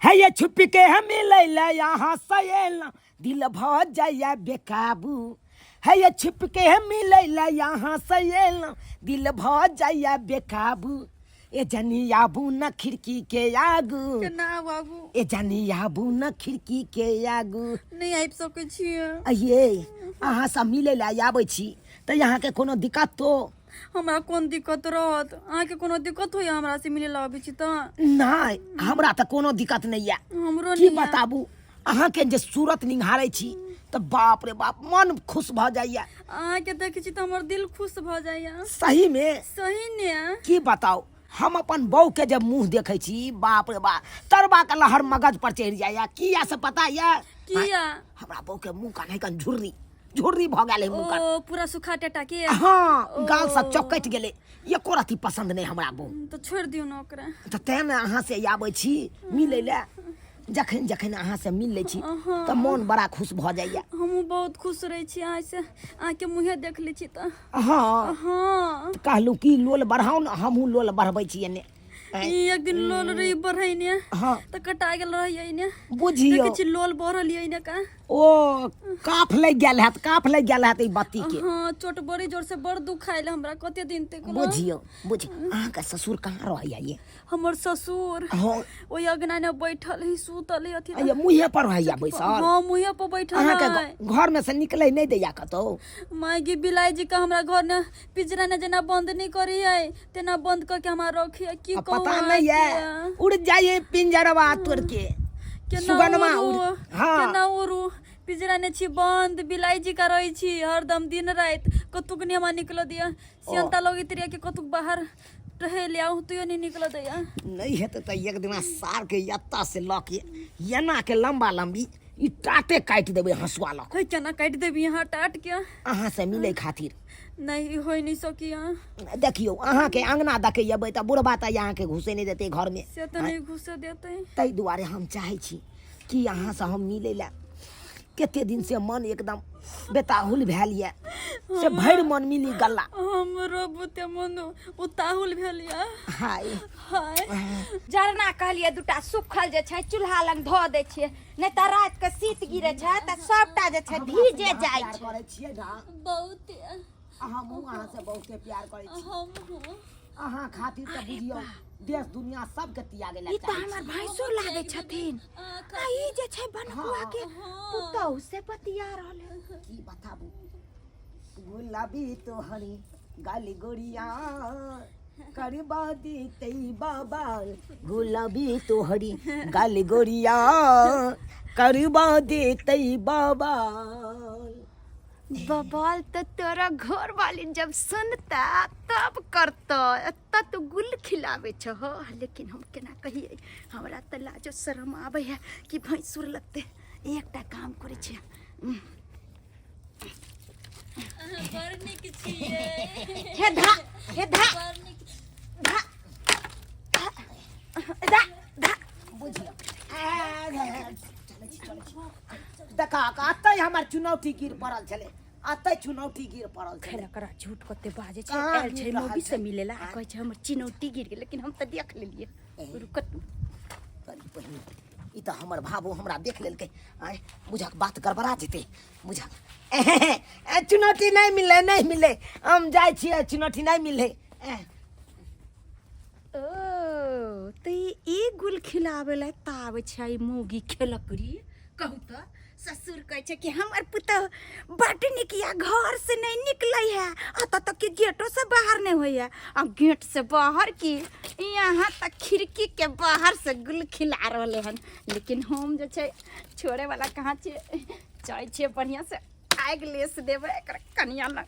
है ये छुप के हम मिलै ला यहाँ सयला दिल भ जाइया बेकाबू है ये छुप के हम मिलै ला यहाँ सयला दिल भ जाइया बेकाबू ए जनी आबू न खिड़की के आगू। केना आबू आगू? ए जनी आबू न खिड़की के आगू। नहि आबि सकै छियै। अये अहाँ सब मिलै ला आबै छी तऽ अहाँके कोनो दिक्कत तो? हमरा कोन दिक्कत रहत? अहाँके कोनो दिक्कत होइया हमरा से मिलै ला आबै छी तऽ? नहि, हमरा तऽ कोनो दिक्कत नहि यऽ। हमरो की नहि यऽ। बताबू, अहाँके जे सूरत निहारै छी तऽ बाप रे बाप मन खुश भऽ जाइया। अहाँके देखै छी तऽ हमर दिल खुश भऽ जाइया। सही में? सही ने। की बताउ, हम अपन बहू के जब मुंह देखै छी, बाप रे बाप, तरबा के लहर मगज पर चढ़ि जाइया। किया से पता यऽ? किया? हमरा बहू के मुंह कान कन झुर्री झुर्री भऽ गेल है मुंह कान। ओ पूरा सुखा टेटा के? हाँ, गाल सब चौकटि गेलै, एको रत्ती पसंद नहि हमरा बहू। तऽ छोड़ि दियौ ने ओकरा। तऽ तें ने अहाँ से आबै छी मिलै लए। जखन जखन अहाँ से मिल लै छी तऽ मन बड़ा खुश भऽ जाइया। हमहूँ बहुत खुश रहै छी अहाँ से, अहाँके मुँहे देख लै छी तऽ। हाँ। हाँ। कहलहुँ कि लोल बढ़ाउ ने, हमहूँ लोल बढ़बै छी एने। ई एक दिन लोल रही बढ़ैने। हाँ। तऽ कटा गेल रहै एने। बुझियौ। देखै छी लोल बढ़ल ये एने का। ओ काफ लागि गेल हैत, काफ लागि गेल हैत ई बत्ती के। हाँ, चोट बड़ी जोर से बड़ दुखायल हमरा कते दिन तक। बुझियौ, बुझियौ, अहाँके ससुर कहाँ रहैया ये? हमर ससुर हाँ। ओहि अगना ने बैठल है, सुतल है अथी। अये मुँहे पर रहैया बैसल? हाँ, मुँहे पर बैठल अहाँके है। घर में से निकले नहीं दैया कतौ? माय गे, बिलाई जी का हमरा घर ने पिंजरा ने जेना बंद नहीं करी है तेना बंद करके हमरा रखी है। की अब कहू पता नहीं है, अहाँके? उड़ जाइए पिंजरवा तोड़ के। केना सुगनमा उड़ू? उड़। हाँ। केना उड़ू? पिंजरा ने छी बंद, बिलाई जी का रही छी हरदम दिन रात, कतुक नहीं हमरा निकल दिया। सियंता लगैत रहिए कि कतुक बाहर रहे ले आऊ तो नहीं निकल दैया। नहीं हेतै तऽ एक दिना सार के एत्ता से लऽ के एना के लंबा लंबी ई टाटे काटि देबै हंसुआ लऽ के। हे केना काटि देबी अहाँ टाट के? अहाँ से मिलै खातिर। नहीं होय नहीं सकी अहाँ। देखियौ, अहाँ के अंगना दके एबै तऽ बुढ़बा तऽ अहाँ के घुसे नहीं देतै घर में। से तऽ नहीं घुसे देतै। ताहि दुआरे हम चाहै छी कि अहाँ से हम मिलै लए कते दिन से मन एकदम बेताहुल भेल यऽ, से भरि मन मिली गल्ला। हमरो बुते मन उताहुल भेल यऽ। हाय। हाय। जरना कहलियै दूटा सुखल जे छै चूल्हा लग धऽ दै छियै, नहि तऽ राति के शीत गिरै छै तऽ सबटा जे छै भीजे जाइ प्यार छै। करै छियै ने? बहुते। हमहूँ अहाँ से बहुते प्यार करै छी। हमहूँ। अहाँ खातिर तऽ बुझियौ देश दुनिया सबके त्यागे ई तऽ हमर भैंसो लागै छथिन, आ ई जे छै बनकुआ के पुतहु से बतिया रहल है। की बताबू, गुलाबी तोहरी गाली गोरिया करबा देतै बाबा, गुलाबी तोहरी गाली गोरिया करबा देतै बाबा। बबाल तऽ तोरा घर वाली जब सुनता तब करता। एतऽ तू गुल खिलाबै छहो, लेकिन हम केना कहियै, हमरा तऽ लाजो शरम आबै है कि भैंसुर लगतै। एकटा काम करै छियै। अहाँ बड़ नीक छियै। हे धा, हे धा। बड़ नीक। धा धा धा। बुझियौ, चलै छी, चलै छी। देखा, अतै हमर चुनौती गिर पड़ल छलै, अतै चुनौती गिर पड़ल छलै। खेला करा, झूठ कते बाजै छै। कहाँ आयल छै गिर रहल मौगी से छै? मिलेला, आ कहै छै हमर चुनौती गिर गेल, लेकिन हम तऽ देख लेलियै। रुक तू। अरे बहिन, ई तऽ हमर भाबो हमरा देख लेलकै। आँय, बुझक बात गड़बड़ा जेतै। बुझक ए, चुनौती नहि मिललै, नहि मिललै। हम जाइ छियै, चुनौती नहि मिललै। ओ तऽ ई गुल खिलाबै लए ताबै छै ई मौगी खेलकरी। कहू तऽ ससुर कहै छै कि हमर पुतहु बड्ड नीक या, घर से नहि निकलै है, अतऽ तक कि गेटो से बाहर नहि होइए, आ गेट से बाहर की यहाँ तक खिड़की के बाहर से गुल खिला रहलै हन। लेकिन हम जे छै छोड़े वाला कहाँ छियै? चाहै छियै बढ़िआँ से आगि लेस देबै एकर कनिया लग।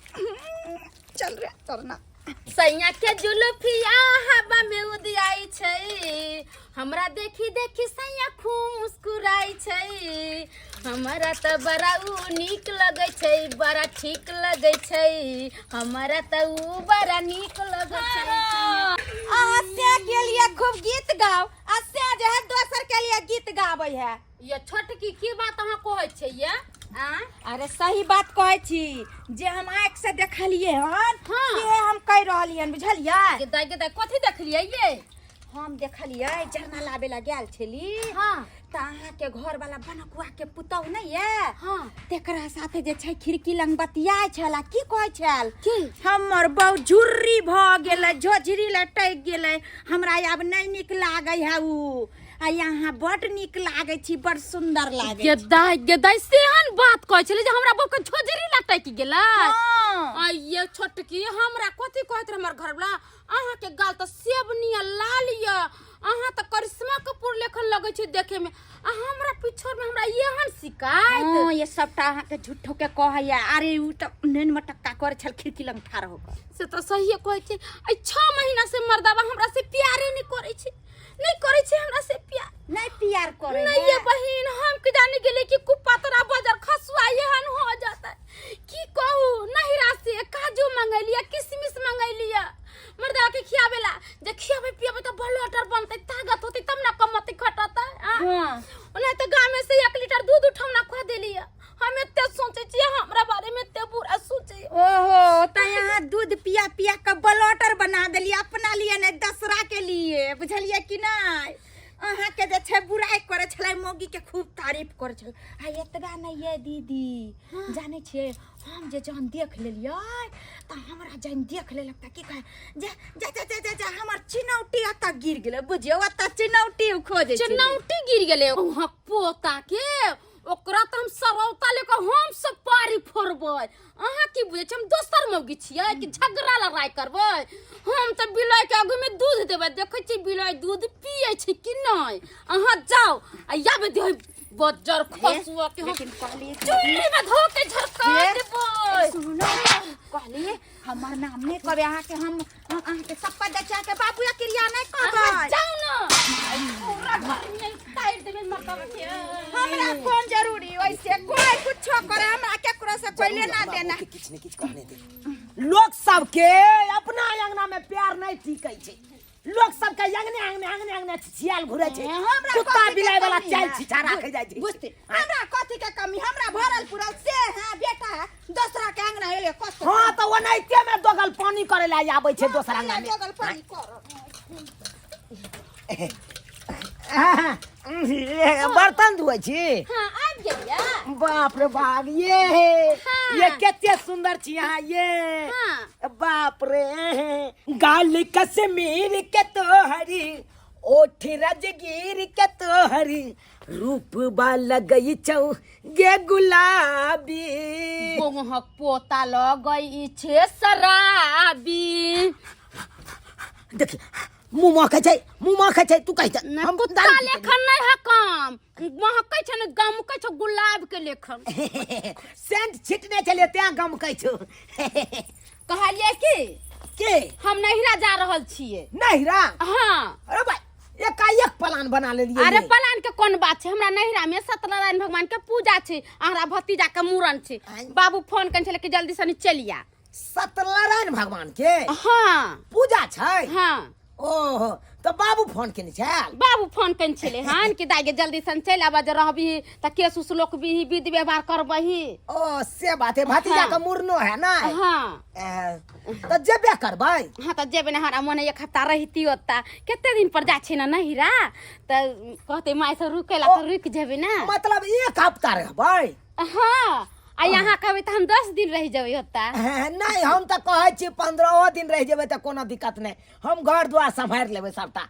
चल रे चलना। सैया के जुल्फिया हवा में उदियाई छै, हमरा देखी देखी सैया खूब मुस्कुराई छै। हमरा तऽ बड़ा ऊ नीक लगै छै, बड़ा ठीक लगै छै, हमरा तऽ ऊ बड़ा नीक लगै छै। अहाँ से के लिए खूब गीत गाओ, आ से जे है दोसर के लिए गीत गाबै है। ये छोटकी की बात अहाँ कहै छै ये? आँ? अरे सही बात कहै छी, जे हम आँखि से देखलियै हन हाँ। से हम कहि रहलियै हन, बुझलियै? गे दाइ, गे दाइ, कथी देखलियै ये? हम देखलियै जरना लाबे ला गेल छली। हाँ। तऽ अहाँके घर वाला बनकुआ के पुतहु नहि ये? हाँ। तेकरा साथे जे छै खिड़की लग बतियाइ छल आ की कहै छल? की? हमर बहु झुर्री भऽ गेलै, झोझरी लटकि गेलै, हमरा आब नहि नीक लागै है उ, आ यहाँ बड नीक लागै छी, बड सुन्दर लागै छी। गेदाइ गेदाइ, सेहन बात कहै छलै जे हमरा बहू के झोझरी लटकि गेलै? हाँ। आइये छोटकी, हमरा कथी कहैत रहे हमर घरवला? अहाँके गाल तऽ सेब नियर लाल यऽ, अहाँ तऽ करिश्मा कपूर लेखन लगै छै देखे में, आ हमरा पिछोर में हमरा एहन शिकायत। हाँ, ये सबटा अहाँके झूठो के कहैया। अरे उ तऽ नैन मटक्का करै छल खिड़की लग ठाढ़ होकर। से तऽ सहिए कहै छै। एहि 6 महीना से मर्दाबा हमरा से प्यारे नहि करै छै, नहि करै छै हमरा से प्यार। नहि प्यार करै नहीं ये बहिन, हम के जाने गेले कि कुपातरा बाजार खसुआ एहन हो जाता। की कहू, नहिरा से काजू मंगैलिया, किशमिश मंगैलिया मर्दा के खियावेला, जे खियाबे पियाबे त बलोटर बनते, ताकत होते, तब ना कमते खटते। हां। ओना त गांव में से 1 लीटर दूध उठौना खुआ देलिया। हम एते सोचे छियै, हमरा बारे में एते बुरा सोचे। ओहो, त यहाँ दूध पिया पिया के बलोटर बना देलिया अपना लिए नहीं दसरा के लिए, बुझलियै कि नहीं? अहाँ के जे छै बुराइ करे छलै, मौगी के खूब तारीफ करे छलै। आ एतबा नहि ये दीदी, जानै छियै हम जे जहन देख लेलियै तऽ हमरा जहन देख लेलक तऽ की कहै, जा जा जा जा जा जा, हमर चिनौटी ओतऽ गिर गेलै, बुझियौ ओतऽ चिनौटी उ खोजै छलै। चिनौटी गिर गेलै वहाँ पोता के, ओकरा तऽ हम सरौता लेके हम सब पारी फोड़बै। अहाँ की बुझै छी, हम दोसर मौगी छियै कि झगड़ा लड़ाई करबै? हम तऽ बिलाइ के आगू में दूध देबै, देखै छियै बिलाइ दूध पियै छै कि नहि। अहाँ जाउ आ याबे देबै बज्जर खसुआ के हम लेकिन कहलियै चुल्ही में धो के झरका हे, देबै। सुनू ने, कहलियै हमर नाम नहि कहबै अहाँके, हम अहाँके शपथ दै छी, अहाँके बाबू या क्रिया नहि अहाँ कहबै। जाउ ने, पूरा घर में उतारि देबै मर्दबा के। हमरा कोन जरूरी ओइसे, कोई कुछो करे, हमरा केकरो से कोई लेना देना। के किछु ने किछु कहने दे। लोक सबके अपना अंगना में प्यार नहीं टिकै छै, लोक सबके अंगने अंगने अंगने अंगने छिछियाल घुरै छै। हमरा कुत्ता कथी के बिलाइ वाला कमी चाल है? छिछा राखै जाइ छै। बुझते हमरा कथी के कमी? हमरा भरल पुरल से है बेटा है, दोसरा के अंगना एले कष्ट। हाँ, तऽ ओनाहिते में दोगल पानी करे ला आबै छै दोसर अंगना में। दोगल पानी कर। बर्तन धोइ छी? हाँ, आबि गेलियै। बाप रे बाप, ये हाँ। ये कते सुंदर छी अहाँ ये। हाँ। बाप रे, गाल कश्मीर के तोहरी, ओठ राजगीर के तोहरी, रूप बा लगई छौ गे गुलाबी। बोहक पोता लगई छे शराबी। देखी मुँह महकै छै, मुँह महकै छै, तू कहि नहि, हम कुत्ता दारू पीबै। लेखन नहि है काम, महकै छै ने, गमकै छौ गुलाब के लेखन। सेंट छिटने छलियै तें गमकै छौ। कहलियै की के हम नैहरा जा रहल छियै। नैहरा? हाँ। अरे भाई, एकाएक प्लान बना लेलियै। अरे ये। प्लान के कोन बात छै, हमरा नैहरा में सत्यनारायण भगवान के पूजा छै, हमरा भतीजा के मूड़न छै। आँय। बाबू फोन कने छलै कि जल्दी सनी चलि आ। सत्यनारायण भगवान के हाँ। पूजा छै? हाँ। ओहो, तऽ बाबू फोन केने छल? बाबू फोन केने छलै हन कि दाइ गे जल्दी सन चलि आबऽ, जे रहबही तऽ केस उस लोकबही, विध व्यवहार करबही। ओ से बात है, भतीजा हाँ। के मुड़नो है ना? हाँ। तऽ जेबे करबै? हाँ, तऽ जेबै ने, हमरा मोन एक हफ्ता रहिती ओतऽ, कते दिन पर जाइ छै ने नैहरा, तऽ कहतै माय सब रुकै ला तऽ रुकि जेबै ने। मतलब एक हफ्ता रहबै? हाँ, आ यहाँ कहबै तऽ हम 10 दिन रहि जेबै ओतऽ। नहि, हम तऽ कहै छी 15 दिन रहि जेबै तऽ कोनो दिक्कत नहि, हम घर द्वार सम्हारि लेबै सबटा,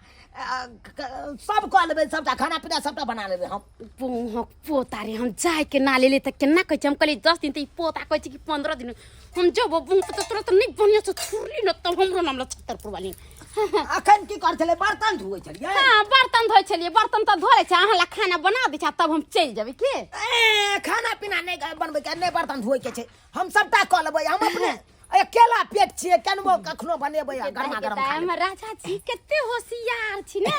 सब कऽ लेबै सबटा, खाना पीना सबटा बना लेबै हम। पोहक पोता रे, हम जायके ना लेले तऽ केना कहै छै? हम कहलियै 10 दिन, तऽ ई पोता कहै छै कि 15 दिन। हम जेबो बुह तऽ तुरंत नहि बढ़िआँ से छुरली ने तब हमरो नाम ला छतरपुर वाली। अखन की करै छलै, बर्तन धोइ छलियै? हाँ, बर्तन धोइ छलियै। बर्तन तऽ धो लै छै, अहाँ ला खाना बना दै छै, तब हम चलि जेबै की। ए, खाना पीना नहि बनबै के, नहि बर्तन धोइ के छै, हम सबटा कऽ लेबै, हम अपने अकेला पेट छियै, केनबो कखनो बनेबै आ गरमा गरम खा लेबै। हमर राजा जी कते होशियार छी ने,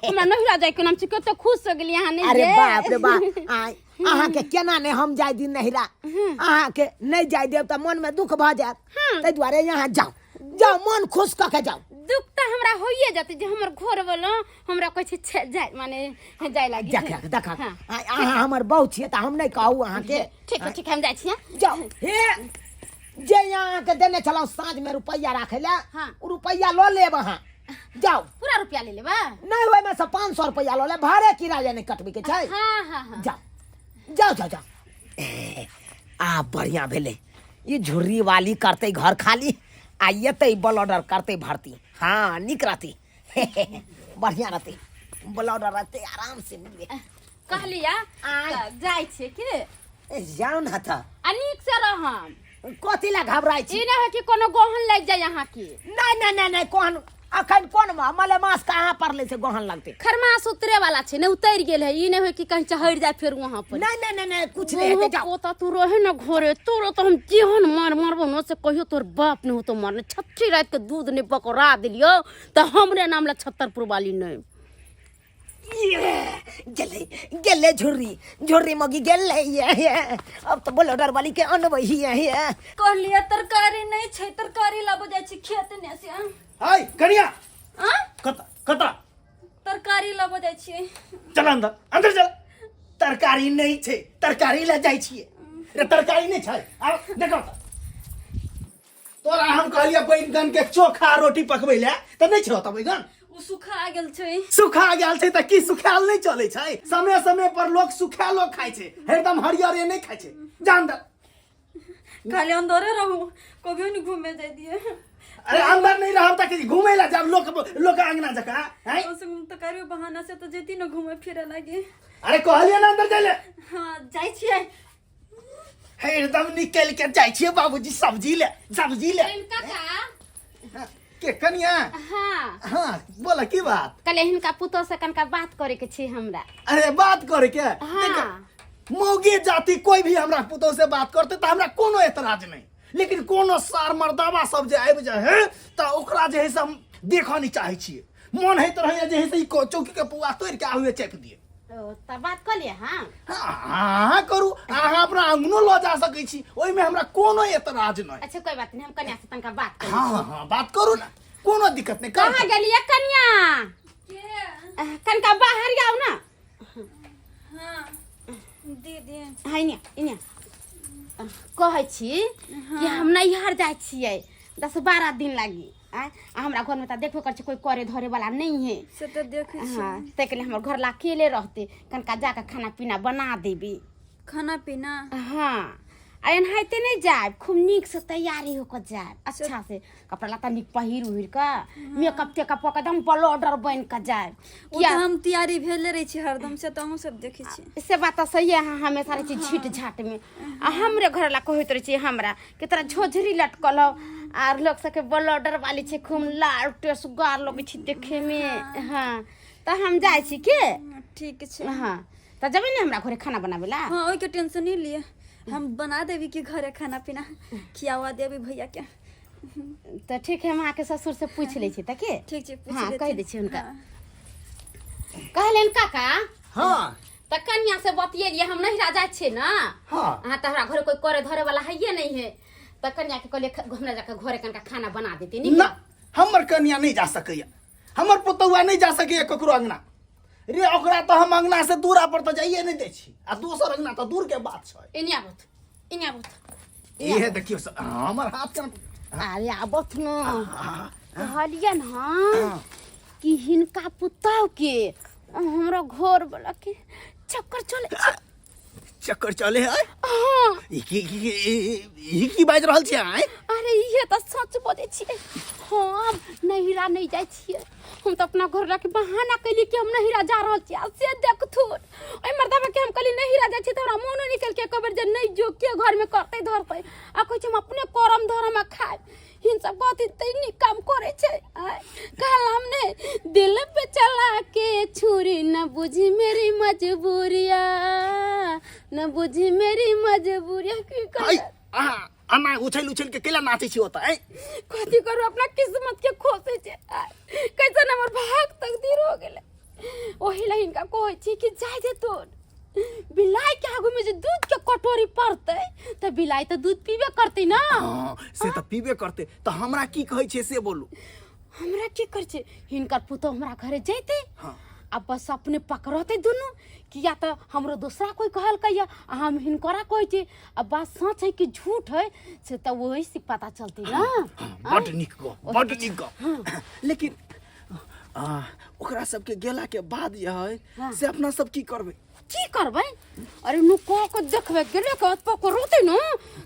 हमरा नहिरा जाय के नाम छी, कते खुश हो गेली अहाँ नहि अरे जे। बाप रे बाप, आय अहाँके केना नहि हम जाय दिन नहिरा, अहाँके नहि जाय देब तऽ मन में दुख भऽ जायत, ताहि दुआरे यहाँ जाउ जाउ, मन खुश कऽ के जाउ। दुख तऽ हमरा होइए जेतै जे हमर घर वाला हमरा कहै छै छे, जाय माने जाय लागी। देख देख, हाँ। अहाँ हमर बहू छियै तऽ हम नहि कहू अहाँके। ठीक है, ठीक है, हम जाइ छियै। जाउ। हे, जे अहाँके देने छलहुँ साँझमे रुपैआ राखै लए, हाँ। ओ रुपैआ लऽ लेब अहाँ। जाओ। पूरा रुपया ले लेबा? नहीं, ओहिमे से 500 रुपया लऽ ले, भाड़े किराया नहीं कटबै के छै। हाँ हाँ हाँ। जाओ जाओ जाओ जाओ। आ बढ़िया भेलै, ई झुर्री वाली करतै घर खाली आ एतै ब्लॉडर करतै भर्ती। हाँ, नीक रहतै, बढ़िया रहतै, ब्लॉडर रहतै, आराम से मिलबै। कहलिया आय। तऽ जाइ छियै के? ए, जाउ ने तऽ। आ नीक से रहम। कथी लए घबराइ छी? ई नहि होइ कि कोनो गोहन लागि जाय अहाँके। नहि नहि नहि नहि, कोन अखन कोन मलेमास कहाँ पड़लै से गहन लगतै? खरमास उतरे वाला छै ने, उतरि गेल है। ई नहि होइ कि कहीं चढ़ि जाय फेर वहाँ पर। नहि नहि नहि नहि, कुछ नहि हेतै, जाउ। पोता तू रहे न घरे, तोरो तो हम जेहन मार मारबो न से कहियो तोर बाप नहीं होतो मारने। छठी रात के दूध नहीं बकरा दिलियो तो हमरे नाम ला छत्तरपुर वाली नहीं। ये, गेलै गेलै झुर्री झुर्री मगी गेलै। ये ये अब तो बोलो वाली के अनबै ये ये। कहलिए तरकारी नहीं छै, तरकारी लाबो जाइ छी खेत ने से। हाय कनिया। आ? कत कत? तरकारी लाबो जाइ छी। चल अंदर, अंदर चल। तरकारी नहीं छै, तरकारी ले जाइ छियै रे? तरकारी नहीं छै? आब देखो त तोरा हम कहलियै बैगन के चोखा रोटी पकबै ले तऽ नहीं छौ तऽ बैगन ओ सुखा गेल छै। सुखा गेल छै तऽ की सुखायल नहि चलै छै? समय समय पर लोक सुखायलो खाइ छै, हरदम हरियरे नहि खाइ छै। जान दे। खाली अंदरे रहू, कभियो नहीं घूमे जाय दिए। अरे अंदर नहीं रहब तऽ घूमे ला जाब लोक लोक अंगना जकाँ हैं? कम से कम तरकारी बहाना से तो जेती न घूमे फिरे लागे। अरे कहलियै ने अंदर जाय ले। हाँ, जाइ छियै। एकदम निकल के जाइ छियै बाबूजी सब्जी ले, सब्जी ले। काका। के कनिया? हाँ। हाँ, बोला, की बात? कल हिनका पुतोह से कनका बात करे के छै हमरा। अरे बात करे के? हाँ। मौगी जाति कोई भी हमरा पुतोह से बात करते तऽ हमरा कोनो एतराज नहीं, लेकिन कोनो सार मर्दाबा सब जे आबि जाए है तऽ ओकरा जे है से हम देखऽ नहीं चाहै छियै। मन होइत रहैया जे है से ई चौकी के पुआ तोड़ि के आहुए चापि दिए। ओ तऽ बात कऽ लिअ। हाँ। हाँ अहाँ करू, अहाँ अपना अंगनो लऽ जा सकै छी, ओहिमे हमरा कोनो एतराज नहीं। अच्छा, कोई बात नहीं, हम कन्या से तनका बात कर। हाँ हाँ, बात करू ना, कोनो दिक्कत नहीं। कहाँ गेलियै कन्या? के? कनका बाहर आउ ना। हाँ दीदी। हाँ, इने इने कहै छी कि हम नैहर जाइ छियै 10-12 दिन लागी। आँय, आ हमरा घरमे तऽ देखबे करै छी, कोइ करे धरे वाला नहीं है। से तऽ देखै छी। हाँ, ताहिके लिए हमर घर ला अकेले रहते, कनका जाके खाना पीना बना देबी। खाना पीना? हाँ, आ एनाहिते नहि जायब, खूब नीक से तैयारी होकर जायब, अच्छा से कपड़ा लत्ता नीक पहिर उहिर कऽ, मेकअप तेकअप कऽ कऽ एकदम बलोडर बनि कऽ जायब। ओ तऽ हम तैयारी भेले रहै छी हरदम, से तऽ अहूँ सब देखै छी। से बात तऽ सही है, अहाँ हमेशा रहै छी झीट झाट में। आ हमरे घर ला कहैत रहै छी हमरा कि तोरा झोझरी लटकल हौ, आर लोग सबके बलोडर वाली छै, खूब लाल टेसगार लगै छै देखे में। हाँ, तऽ हम जाइ छी के। ठीक छै। हाँ, तऽ जेबै ने हमरा घरे खाना बनाबै ला? हाँ, ओहिके टेंशन नहीं लिए, हम बना देबी कि घरे खाना पीना खियावा देबी भैया के। तऽ ठीक है, हम अहाँके ससुर से पूछि लै छी तऽ के। ठीक छै, पूछि हाँ, लेथिन। कहि दै छी हुनका। हाँ। कहलनि काका। हाँ। तऽ कन्या से बतियेलियै, हम नहिरा जाइ छियै ने। हाँ। अहाँ तऽ हमरा घरे कोइ करे धरे वाला हैये नहीं है, तऽ कन्या के कहलियै हमरा जाके घरे कनका खाना बना देती नी। ना, हमर कनिया नहीं जा सकैया, हमर पुतौआ नहीं जा सकैया ककरो अंगना रे। ओकरा तऽ हम अंगना से दूरा पर तऽ जाइए नहीं दै छी, आ दोसर अंगना तऽ दूर के बात छै। एने आबत, एने आबत। इहे देखियौ हमर हाथ केना। अरे आबत न। कहलियन हँ कि हिनका पुतहु के आ हमरा घर वाला के चक्कर चले छै। चक्कर चले है? हाँ। ई की की ई की बाजि रहल छी आँय? अरे इहे तऽ सच बजै छियै। हम नैहरा नहि जाइ छियै, हम तऽ अपना घर के बहाना कैली कि हम नैहरा जा रहल छी, आ से देखथुन ओहि मर्दाबा के हम कहली नैहरा जाइ छी तऽ हमरा मोनो निकल के कबर जे नहि जो, के घर में करतै धरतै, आ कहै छै हम अपने करम धरम आ खायब। हिन सब कहती तै नीक काम करै छै। आँय, कहला हम ने दिल पे चला के छुरी, न बुझी मेरी मजबूरिया, न बुझी मेरी मजबूरिया। की ऐ करियै? अहाँ अना उछलि उछलि के कैला नाचै छी ओतऽ ऐ? कथी करू, अपना किस्मत के खोसे छै। आय, कैसन हमर भाग तकदीर हो गेलै। ओही ला हिनका कहै छी कि जाय दे तोर बिलाइ के आगू में जे दूध के कटोरी पड़तै तऽ बिलाइ तऽ दूध पीबे करतै ना। हँ, से तऽ पीबे करतै, तऽ हमरा की कहै छियै से बोलू। हमरा की करै छै, हिनकर पुतोह हमरा घरे जैतै हाँ। आ बस अपने पकड़तै दुनू, किया तऽ हमरो दोसरा कोई कहलकै या आ हम हिनकरा कहै छियै, आ बात सच है कि झूठ है से तऽ वही से पता चलतै ना। हाँ, बड्ड नीक गप, बड्ड नीक गप, लेकिन आ ओकरा सबके गेला के बाद जे है से अपना सब की करबै की करबै अरे नुको के देखबै गेले के पकड़ोते न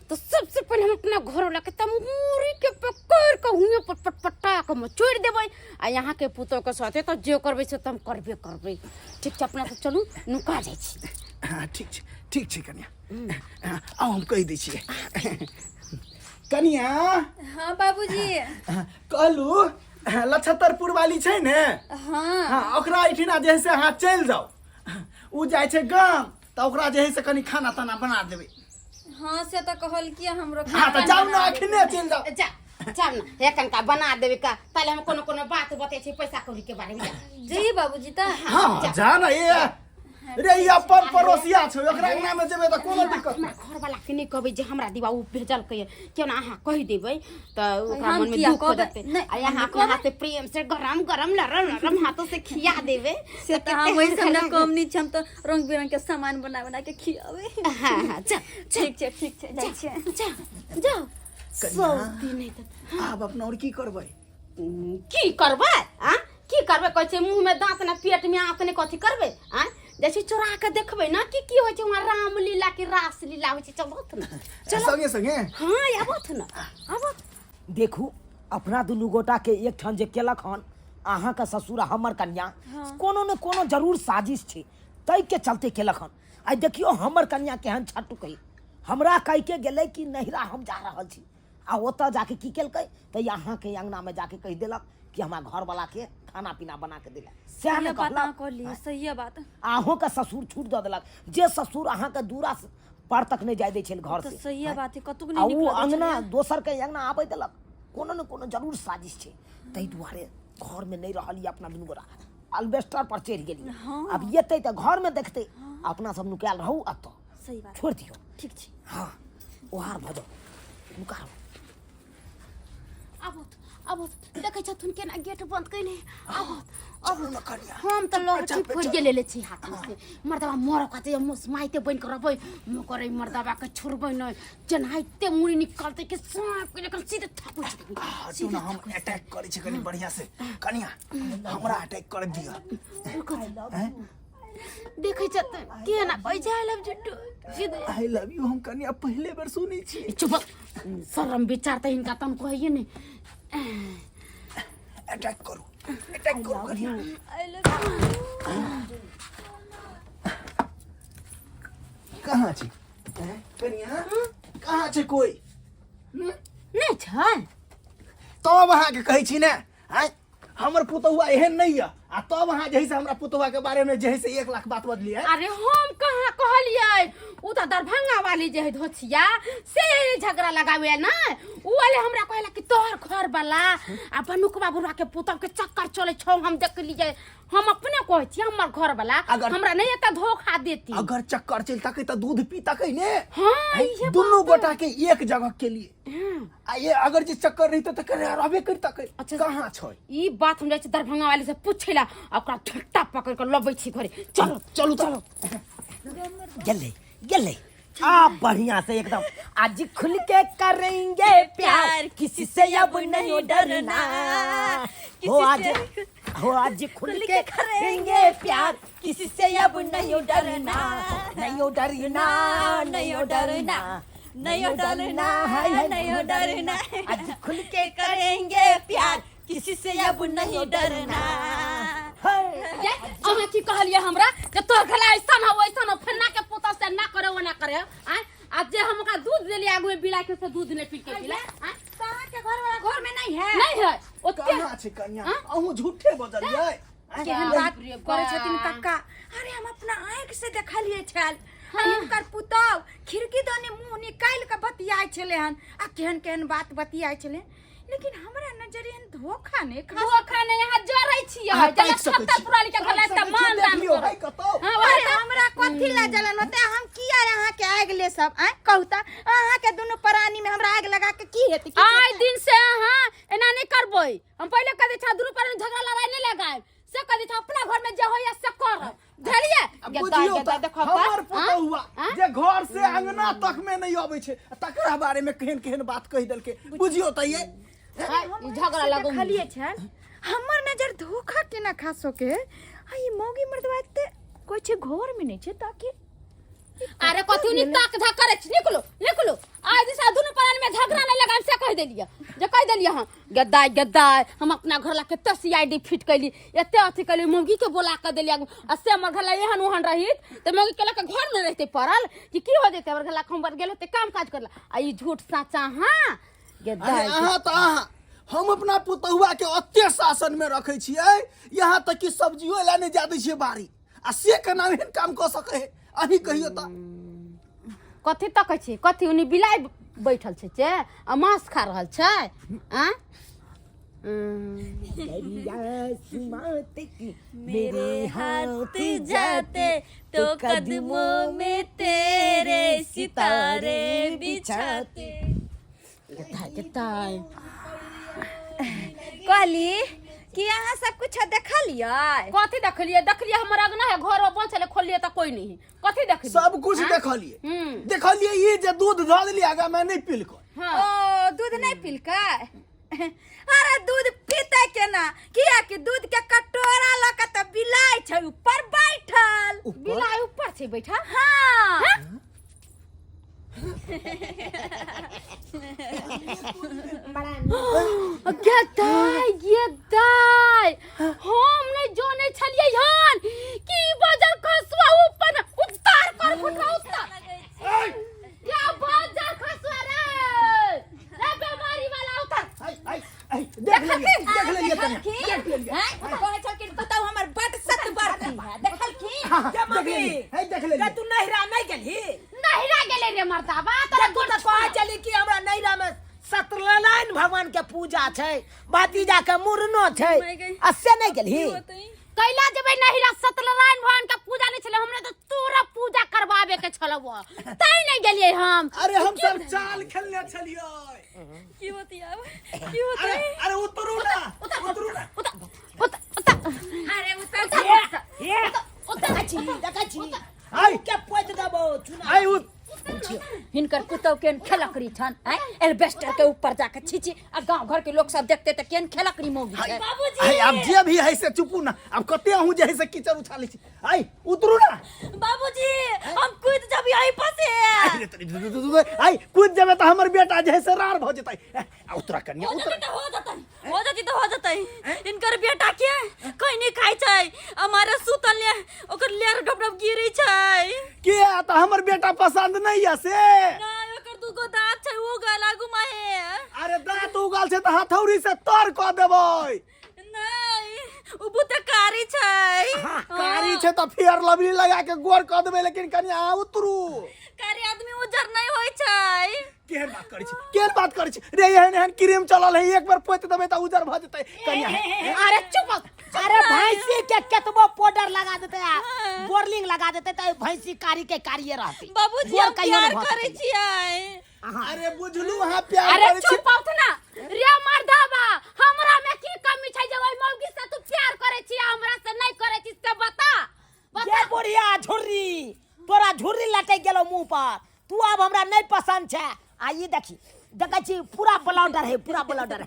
तो सबसे पहले हम अपना घर वाला के तमूरी के पकड़ के हुए पर पटपटा के मचोड़ देबै आ यहाँ के पुतोह के साथे तो जे करबै से तो हम करबे करबै ठीक छै अपना सब चलू नुका जाइ छी हाँ, ठीक छै ठीक छै कनिया हाँ, आउ हम कहि दै छियै कनिया हाँ बाबूजी कहलू लछतरपुर वाली छै ने हाँ हाँ ओकरा एहिठिना जे है से अहाँ चलि जाउ ओ जाइ छै गाम तऽ ओकरा जे है से कनि खाना ताना बना देबै हाँ से तऽ कहलकी हमरो हाँ तऽ जाउ ने अखने चलि जाउ जा चल ना हे कनका बना देबै का ताले हम कोनो कोनो बात बतै छी पैसा कौड़ी के बारे में जा। जी बाबूजी तऽ हाँ जा ने ए रे ई अपन पड़ोसिया छै ओकरा अंगना में जेबै तऽ कोनो दिक्कत हमरा घर वाला के नहीं कहबै जे हमरा दिवा उ भेजलकै क्यों ना अहाँ कहि देबै तऽ ओकरा हम मन में किया दुख हो कहबै? जेतै नहि, आ यहाँ हम अपना हाथ से प्रेम से गरम गरम नरम नरम हाथों से खिया देबै से तऽ हम वैसे हमरा कम नहीं छै हम तऽ रंग बिरंग के सामान बना बना के खियाबै हाँ हाँ जा ठीक छै ठीक छै जाइ छियै जा जाओ सब दिन नहीं तऽ आब अपना और की करबै की करबै आ की करबै कहै छै मुँह में दाँत ने पेट में आँत ने कथी करबै आ जाइ छै चोरा के देखबै ने कि की होइ छै वहाँ रामलीला के रासलीला होइ छै चलत ने संगे संगे हाँ आबत ने आबत देखू अपना दुनू गोटा के एक ठाम जे केलक हन अहाँके ससुर आ हमर कन्या कोनो ने कोनो जरूर साजिश छै ताहिके चलते केलक हन आइ देखियौ हमर कन्या केहन छटुक है हमरा कहिके गेलै कि नैहरा हम जा रहल छी आ ओतऽ जाके की केलकै तऽ अहाँके अङ्गनामे जाके कहि देलक कि हमरा घरवलाके खाना पीना बना के देला सएह ने सही बात अहाँ कहलक कहलियै सही बात अहूँके ससुर छूट दऽ देलक जे ससुर अहाँके दूरा पर तक नहि जाय दै छल घर तऽ से सही बात है कतहु आ नहि ओ निकलऽ दै अङ्गना छलै। दोसरके अङ्गना आबै देलक कोनो ने कोनो जरूर साजिश छै ताहि दुआरे घरमे नहि रहलियै अपना दुनू गोरा अल्बेस्टर पर चढ़ि गेलियै आब एतै तऽ घरमे देखतै अपना सब नुकायल रहू एतऽ सही बात छोड़ि दियौ ठीक छै हाँ ओहार भऽ जाउ नुका रहू आबत आबत देखै छथुन केना गेट बंद कयने आबत चलू ने कनिया हम तऽ लहठी फोड़िए लेले छी हाथमे से मर्दबा मरऽ कहतै मुसमाइते बनि कऽ रहबै मगर एहि मर्दबाके छोड़बै नहि जेनाहिते मुड़ी निकलतै कि साँप के जखन सीधे थकुच देबै हटू ने हम अटैक करै छी कनि बढ़िया से कनिया हमरा अटैक कर दिअ देखै छथुन केना कहै छै I love you two सीधे I love you हम कनिया पहिले बेर सुनै छी चुप शरम विचार तऽ हिनका तन कहैए ने अटैक करू अटैक करू कनिया I love you. कहाँ छी हैं? कनिया कहाँ छै कोई नहि छै तब अहाँके कहै छी ने आँय हमर पुतहुआ एहन नहीं है आ तब अहाँ जे है से हमरा पुतहुआ के बारे में जे है से 1 लाख बात बदलिए। अरे हम कहाँ कहलियै, उ तऽ दरभंगा वाली जे है धोछिया से झगड़ा लगावे ना, उ वाले हमरा कहला कि तोहर घर वाला आ बनुकवा बुढ़वा के पुतहु के चक्कर चले छौ, हम देखलियै। हम अपने कहै छी हमर घर वाला हमरा नहीं एता धोखा देती। अगर चक्कर चलि तकै तऽ दूध पी तकै ने। हाँ, हैं? इहे दुनू बात। गोटा के एक जगह के लिए आ ये अगर जे चक्कर रहिते तऽ करे रहबे करि तकै। अच्छा। कहाँ छै ई बात हम जाइ छी दरभंगा वाली से पूछे ला आ ओकरा झट्टा पकड़ के लबै छी घरे। चलो। चलू चलू। गेलै गेलै आप बढ़िया से एकदम आज खुल के करेंगे प्यार, किसी से अब नहीं डरना। हो आज, हो आज खुल के करेंगे प्यार, किसी से अब नहीं डरना, नहीं डरना, नहीं डरना, नहीं डरना, नहीं डरना। आज खुल के करेंगे प्यार, किसी से अब नहीं डरना। ये, अहाँ की कहलियै हमरा जे तोहर घला ऐसन हो ऐसन हो, फन्ना के पुतौ से ना करे ओना करे आँय? आ जे हम ओकरा दूध देलियै आगू में बिला के, से दूध नहि पी के पिला आँय? अहाँ के घर वाला घर में नहीं है? नहीं है ओते। कहाँ छै कन्या? हाँ? अहूँ झूठे बजलियै आँय? केहन बात करै छथिन कक्का! अरे हम अपना आँखि से देखलियै छल आ हिनकर पुतहु खिड़की दने मुंह निकालि के बतियाइ छलै हन आ केहन केहन बात बतियाइ छलै, लेकिन हमरा नजर एहन धोखा नहि खा धोखा नहि, अहाँ जरै छियै। अहाँ जेना ताकि सकै छत्तर छी। पुराली के घर ताकि तऽ सकै छी, मान देख दान लियौ, करब। है कतौ। हाँ, अरे वएह तऽ। हमरा कथी ला जलन होते? हम किया अहाँ के आगि ले सब आँय कहू तऽ अहाँ के दुनू प्राणी में हमरा आगि लगा के की हेतै? किछु आइ हेतै? दिन से अहाँ एना नहि करबै, हम पहिले कह दै छी, दुनू प्राणी झगड़ा लड़ाई नहि लगायब से कह दै छी, अपना घर में जे होइया से करब, बुझलियै? आ गेदा, बुझियौ गेदा, तऽ देखो तऽ, हमर हाँ? पुतहुआ हाँ? जे घर से अंगना तक में नहीं अबै छै तकरा बारे में केहन केहन बात कहि देलकै, बुझियौ तऽ ये आइ, ई झगड़ा लगौ देखलियै छल हमर नजर धोखा केना खा सके आ ई मौगी मर्दवा एते कोइ छै घर में नहीं छै ताकि अरे कथी नी ताक धाक करे छी निकलो निकलो आज दिशा दुनू प्राण में झगड़ा नहीं लगाम से कह देलिए जे कह देलिए हम गद्दाय गद्दाय हम अपना घर ला कते सीआईडी फिट कैली एते अथी कैली मौगी के बोला के देलिए आ से हमर घर ला एहन ओहन रहित त मौगी के लके घर में रहते पड़ल कि की हो जेते हमर घर ला हम गेल होते काम काज करला आ ई झूठ साचा हां अरे गद्दाय अहाँ तऽ अहाँ हम अपना पुतहुआ के ओते शासन में रखै छियै यहाँ तक कि सब्जियो ला नहि जा दै छियै बाड़ी आ से केना एहन काम कऽ सकै है अहीं कहियो तऽ कथी तकै छी कथी उनी बिलाइ बैठल छै से आ मांस खा रहल छै आ मेरे हाथ जाते तो कदमों में तेरे सितारे बिछाते गद्दाय गद्दाय कहली कि अहाँ सब कुछ देखलियै कथी देखलिए देखलिए हमर अगना है घर बंद छले खोललिए त कोई नहीं कथी देखलिए सब कुछ देखलिए हम्म देखलिए ई जे दूध धऽ देलियै आगा में नहि पिलकै हाँ ओ दूध नहीं पिलकै अरे दूध पीते केना किया कि दूध के कटोरा लऽ के तऽ बिलाइ छै ऊपर बैठल ऊपर बिलाइ ऊपर छै बैठा हाँ गदाय गदाय हम नहीं जाने छलिए हन कि ई बजर खसुआ ऊपर उतार कर फुटवा उतार या बजर खसुआ रे रे बीमारी वाला उतार आई आई आई देख लेलिए देख लेलिए तने देख लेलिए हैं? कहै छलखिन पुतहु हमर बड सत बरती है देखलखिन हाँ, के देख मम्मी लेलिए है देख लेलिए के तू नैहरा नहीं गेलही नहिरा गेले रे मर्दाबा तोरा तू तऽ कहै छली कि हमरा नैहरा में सत्यनारायण भगवान के पूजा छै भतीजा के मुड़नो छै my गई। आ से नहीं गेलही कैला जेबै नहिरा सत्यनारायण भगवान के पूजा नहीं छले हमरा तऽ तोरा पूजा करवाबे के छलौ तै नहीं गेलियै हम अरे हम सब चाल खेलने छलियै की होती अब की होती अरे अरे उतरू ना उतरू ना उतर उतर उतर अरे उतर हे देखै छी देखै छी आई के पोति देबो चुना आई उत हिनकर पुतहु केहन खेलकरी छन आँय एल्बेस्टर के ऊपर जाके छीची आ गांव घर के लोग सब देखते तऽ केहन खेलकरी मौगी छै आई अब जे भी है से चुपू ना अब कते अहूँ जे है से कीचड़ उछालै छी आई उतरू ना बाबूजी हम कूद जब यहीं फंसे आई रे तोरी, दु- दु- दु- दु- आई कूद जेबै तऽ हमर बेटा जे है से रार भऽ जेतै ए, आ उतरा कनिया हो उतरा जती तो हो जतै हो जती तो हो जतै इनकर बेटा के कहीं नहीं खाइ छै हमारे सुतल ले ओकर लेर डब डब गिरै छै के आ तऽ हमर बेटा पसंद नहीं है से ना ओकर दूगो दांत छै ओ गला घुमाए अरे दांत उगल छै तऽ हथौड़ी से तर कऽ देबै नहीं उ बहुते कारी छै कारी छै तऽ फेयर लवली लगा के गोर कऽ देबै लेकिन कनि अहाँ उतरू कारी आदमी उजर नहीं होय छै केहन बात करै छी केहन बात करै छी रे एहन एहन क्रीम चलल है एक बार पोति देबै तऽ उजर भऽ जेतै कनि अहाँ अरे चुप अरे भैंसी के केतबो पाउडर लगा देते आ बोरलिंग लगा देते त भैंसी कारी के कारिये रहती बाबूजी गोर हम कहियो प्यार नहि भऽ करै सकैए। छियै अरे बुझलू अहाँ प्यार अरे करै छी चुप औत ना रे मर्दाबा हमरा में की कमी छै जे ओइ मौगी से तू प्यार करै छी आ हमरा से नहीं करै छी से बता बता ये बुढ़िया झुर्री तोरा झुर्री लटक गेलो मुंह पर तू आब हमरा नहीं पसंद छै आ ई देखी देखै छी पूरा ब्लाउडर है पूरा ब्लाउडर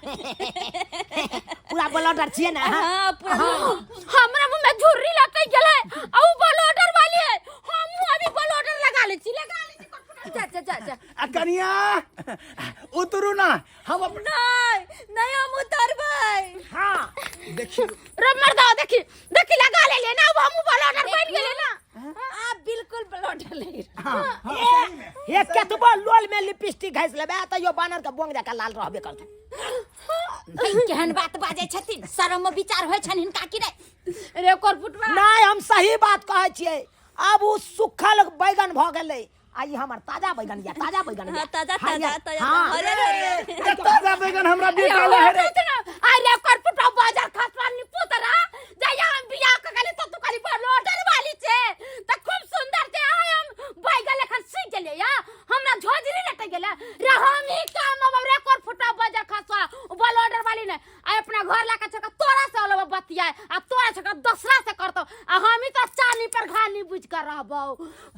पूरा ब्लाउडर छियै ने अहाँ? हाँ पूरा हमरा मुंह में झुर्री लटक गेलै आ उ बलोडर वाली है हमहूँ अभी बलोडर लगा लै छी लगा लै छी जा जा जा जा आ कनिया उतरू ना हम अपन नहीं नहीं हम उतरबै हाँ देखियौ रे मर्दा देखी देखी लगा ले ले ना अब हमहूँ बलोडर बन गेलै ना आ बिल्कुल ब्लड ले हाँ हाँ सही में हे केतबो लोल में लिपस्टिक घास लेबे तैयो बानर के बोंग जकाँ लाल रहबे करतै केहन बात बाजै छथिन शरम विचार होइ छनि हिनका कि नहि रे करपुटवा नहि हम सही बात कहै छियै आब ओ सुखल बैगन भऽ गेलै आ ई हमर ताजा बैगन या ताजा बैगन हाँ, ताजा, हरियर, ताजा, ताजा, हाँ। हरियर, हरियर। ए, ताजा बैगन हमरा बेटा ला है रे अरे करपुटवा बाजार खसवा नि पुतरा जहिया हम बियाह क गेली त तू खाली बलोडर वाली छे त खूब सुंदर छे आय हम बैगन लेखन सीख गेलियै या हमरा झोजरी लटक गेलै रे हम ही काम अब रे करपुटवा बाजार खसवा बलोडर वाली ने आ अपना घर लाके छका तोरा से अलग बतियाए आ तोरा छका दोसरा से करतो आ हम ही तो चानी पर घानी बुझ कर रहबो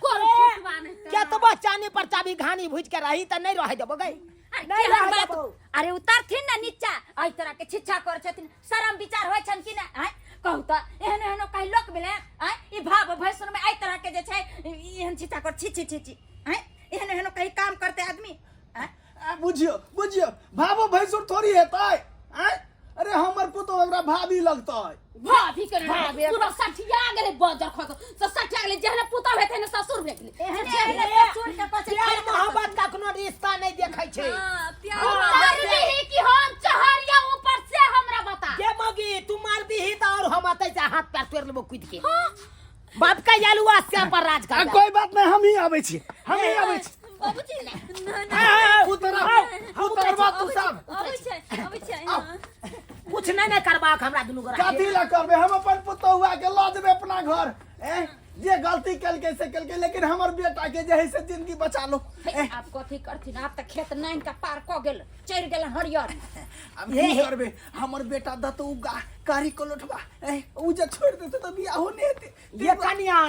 कोन फुटवा नहीं क्या तो बस चानी पर चाबी घानी भुज के रही त नहीं रह देबो गई। अरे नहीं केहन रह बात देबो। अरे उतारथिन ना नीचा, एहि तरह के छिच्छा करै छथिन, शरम विचार होइ छनि कि नहि? आँय कहू तऽ, एहन एहनो कहीं लोक भेलै? आँय ई भाव भैंसुर में एहि तरह के जे छै एहन छिच्छा कर, छी छी छी छी। आँय एहन एहनो कहीं काम करते आदमी? आँय आ, बुझियो बुझियो, भावो भैंसुर थोड़ी हेतै। आँय अरे हमर पुतोह हमरा भाभी लगतै। भाभी के भाभी। पूरा सठिया गेलै, बजर खो तो सठिया गेलै। जेहने पुतोह हेतै ने ससुर भेट गेलै। एहने एहने ससुर के कहै छै प्यार खेल मोहब्बत कखनो रिश्ता नहीं देखै छै। हाँ, प्यार उतार दीही कि हम चहरिया ऊपर से हमरा बता। के मगी तू मार दीही त और हम अतै से हाथ पैर तोड़ लेबो कूद के। बाप का यालुआ से पर राज आ, कर। कोई बात नहीं, हम ही आबै छी, हम ही आबै छी। बाबूजी ना ना। उतरा उतरबा तू सब। अबै छै, अबै छै। हाँ। कुछ नहीं नहीं करबाक हमरा दुनू गोरा। कथी ला करबै? हम अपन पुतोहुआ के लऽ जेबै अपना घर। ए जे गलती केलकै से केलकै, लेकिन हमर बेटा के जे है से जिंदगी बचा लो। ए आब कथी करथिन? आब तऽ खेत नानि के पार कऽ गेल, चढ़ि गेल हरियर। आब की करबै? हमर बेटा दत उ कारी कलोठबा, ए उ जे छोड़ि देतै तऽ बियाहो नहि हेतै। ये कनिया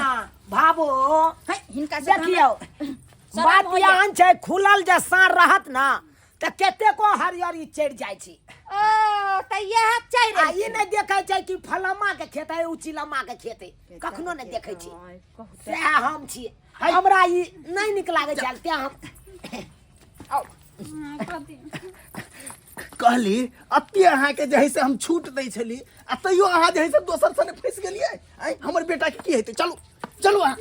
भाबो है हिनका से देखियौ, शरम बात होइए। एहन छै, खुलल जे साँढ़ रहत ना तऽ कतेको हरियरी चढ़ि जाइ छै। ओ तऽ इएह चढ़ि। आ ई नहि देखै छै कि फलम्मा के खेत है, उ चिलम्मा के खेत है, कखनो नहि देखै छै। सएह हम छियै, हमरा ई नहि नीक लागै छै, तें हम हाँ, कथी? कहली अते अहाँके जे है से हम छूट दै छली, आ तैयो अहाँ जे है से दोसर सने फँसि गेलियै। आँय हमर बेटा के की हेतै? चलू चलू अहाँ।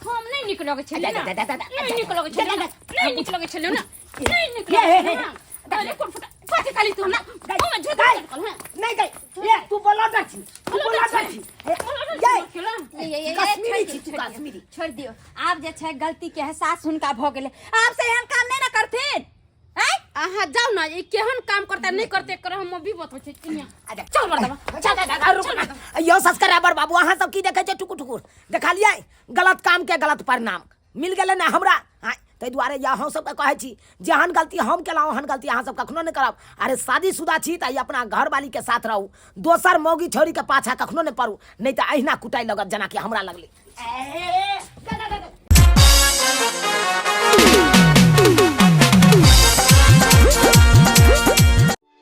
हम नहीं निक लगै छलै ना। दा, दा, दा, दा, नहीं निक लगै छलै ना, नहीं निक लगै छलै ना, नहीं निक हे, हे, लगै छलै हे। ना। अरे कोन फुटा कथी खाली तू ना हम झूठ गाय। कहल हैं। नहि गई, ये तू बोला छी, तू बोला छी। ये ये, ये, ये, कश्मीरी छोड़ि छी तू, दियौ, कश्मीरी। छोड़ि दियौ। आब जे छै गलती के एहसास हुनका भऽ गेलै, आब से एहन काम नहि ने करथिन। आँय अहाँ जाउ ना, ई केहन काम करता नहीं करते कर हम अभी बतबै छी। चिनिया अच्छा। चल मर्दबा, चल, चल, चल, रुक ना। यो सब्सक्राइबर बाबू, अहाँ सब की देखै छै टुकुर टुकुर? देखलियै गलत काम के गलत परिणाम मिल गेलै ने हमरा? हाँ, ताहि दुआरे जे अहाँ सबके कहै छी, जेहन गलती हम केलहुँ ओहन गलती अहाँ सब कखनो नहि करब। अरे शादीशुदा छी तऽ अपना घरवाली के साथ रहू, दोसर मौगी छौरी के पाछा कखनो नहि पड़ू, नहि तऽ अहिना कुटाइ लगत जेनाकि हमरा लगलै। ए, गा, गा, गा, गा।